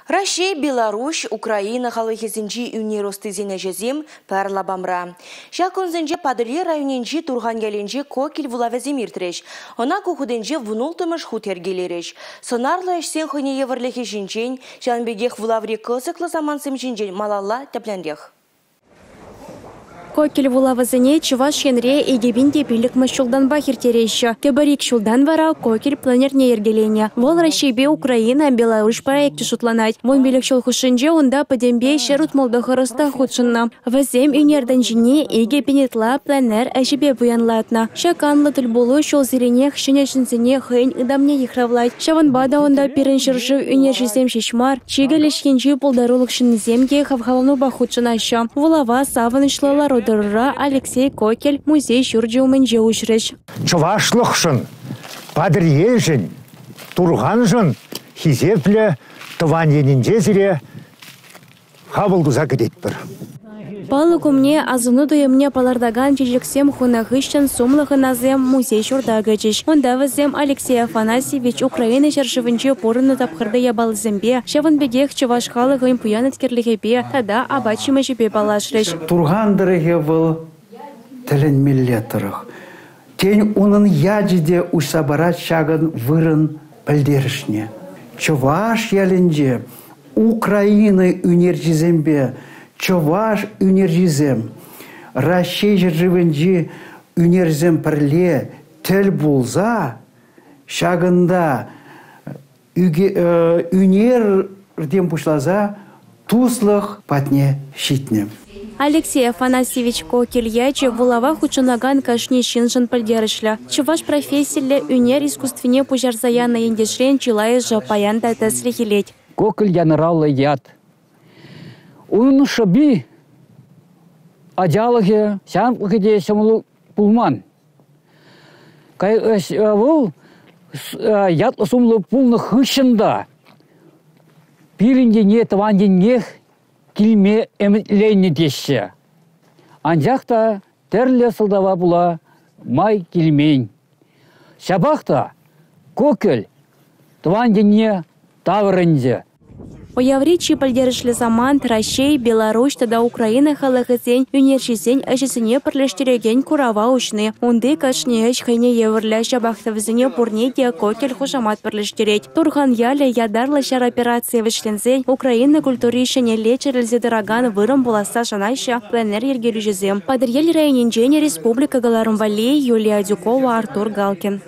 Раҫҫей, Беларуҫ, Украина халӑхӗсенчи ӳнер ӑстисен ӗҫӗсем пӗр лапамра. Ҫак кунсенче Патӑрьел районӗнчи Турхан ялӗнче Кокель вулавӗсем иртрӗҫ. Ӑна ку хутӗнче 16-мӗш хут йӗркелерӗҫ. Сӑнарлӑ ӗҫсен хӑйне евӗрлӗхӗ ҫинчен, ҫавӑн пекех вулаври кӑсӑклӑ самантсем ҫинчен малалла тӗплӗнрех. Кокель вулавӗсене Чӑваш Енре 2005-мӗш ҫултанпах ирттереҫҫӗ. Тепӗр ик ҫултан вара Кокель пленэрне йӗркеленӗ. Вӑл Раҫҫейпе Украина, Беларуҫ проекчӗ шутланать. 15 ҫул хушшинче унта пӗтӗмпе 169 ӑста хутшӑннӑ. Вӗсем ӳнер тӗнчине 2000 ытла пленэр ӗҫӗпе пуянлатнӑ. Ҫак анлӑ тӗлпулу ҫулсеренех ҫӗнӗ ҫынсене хӑйӗн ытамне йыхравлать. Ҫавӑнпа та унта пирӗн ҫӗршыв ӳнерҫисем ҫеҫ мар, чикӗ леш енчи пултарулӑх ҫыннисем те хавхаланупа хутшӑнаҫҫӗ. Вулава савӑнӑҫлӑ лару-тӑрура Алексей Кокель музей ҫурчӗ умӗнче уҫрӗҫ. Чӑвашлӑхшӑн, Патӑрьелшӗн, Турханшӑн хисеплӗ тӑван енӗнче сире хапӑл туса кӗтетпӗр. Палӑк умне асӑну туйӑмне палӑртакан чечексем хунӑ хыҫҫӑн сумлӑ хӑнасем музей ҫурта кӗчӗҫ. Унта вӗсем Алексей Афанасьевич Украина ҫӗршывӗнче пурӑннӑ тапхӑрти япаласемпе, ҫавӑн пекех чӑваш халӑхӗн пуян еткерлӗхӗпе тата апат-ҫимӗҫӗпе паллашрӗҫ. Турхан тӑрӑхӗ вӑл тӗлӗнмелле тӑрӑх. Тен, унӑн ячӗ те уҫса парать ҫакӑн вырӑн пӗлтерӗшне. Чӑваш ялӗнче Украина ӳнерҫисемпе чӑваш ӳнерҫисем Раҫҫей ҫӗршывӗнчи ӳнерсем пӗрле тӗл пулса ҫакӑнта ӳнертен пуҫласа туслӑх патне ҫитнӗ. Алексей Афанасьевич Кокель ячӗ вулава хутшӑнакан кашни ҫыншӑн пӗлтерӗшлӗ. Чӑваш профессиллӗ ӳнер искусствине пуҫарса янӑ ентешрен чылайӑшӗ паян та тӗслӗх илет. Кокель янӑравлӑ ят. Унӑн шӑпи ачалӑхӗ, ҫамрӑклӑхӗ те ҫӑмӑл пулман. Вӑл ятлӑ-сумлӑ пулнӑ хыҫҫӑн та пирӗн ене, тӑван еннех килме ӗмӗтленнӗ теҫҫӗ. Анчах та тӗрлӗ сӑлтава пула май килмен. Ҫапах та Кокель тӑван енне таврӑнчӗ. Уяври чи пӗлтерӗшлӗ самант Раҫҫей, Беларуҫ тата Украина халӑхӗсен ӳнерҫисен ӗҫӗсене пӗрлештерекен курава уҫни. Унти кашни ӗҫ хӑйне евӗрлӗ, ҫапах та вӗсене пурне те Кокель хушамат пӗрлештерет. Турхан ялӗ ятарлӑ ҫар операцийӗ вӗҫленсен Украина культури ҫӗнӗлле чӗрӗлсе тӑракан вырӑн пуласса шанаҫҫӗ пленэр йӗркелӳҫисем. Патӑрьел районӗнчен республика кӑларӑм валли Юлия Адюкова, Артур Галкин.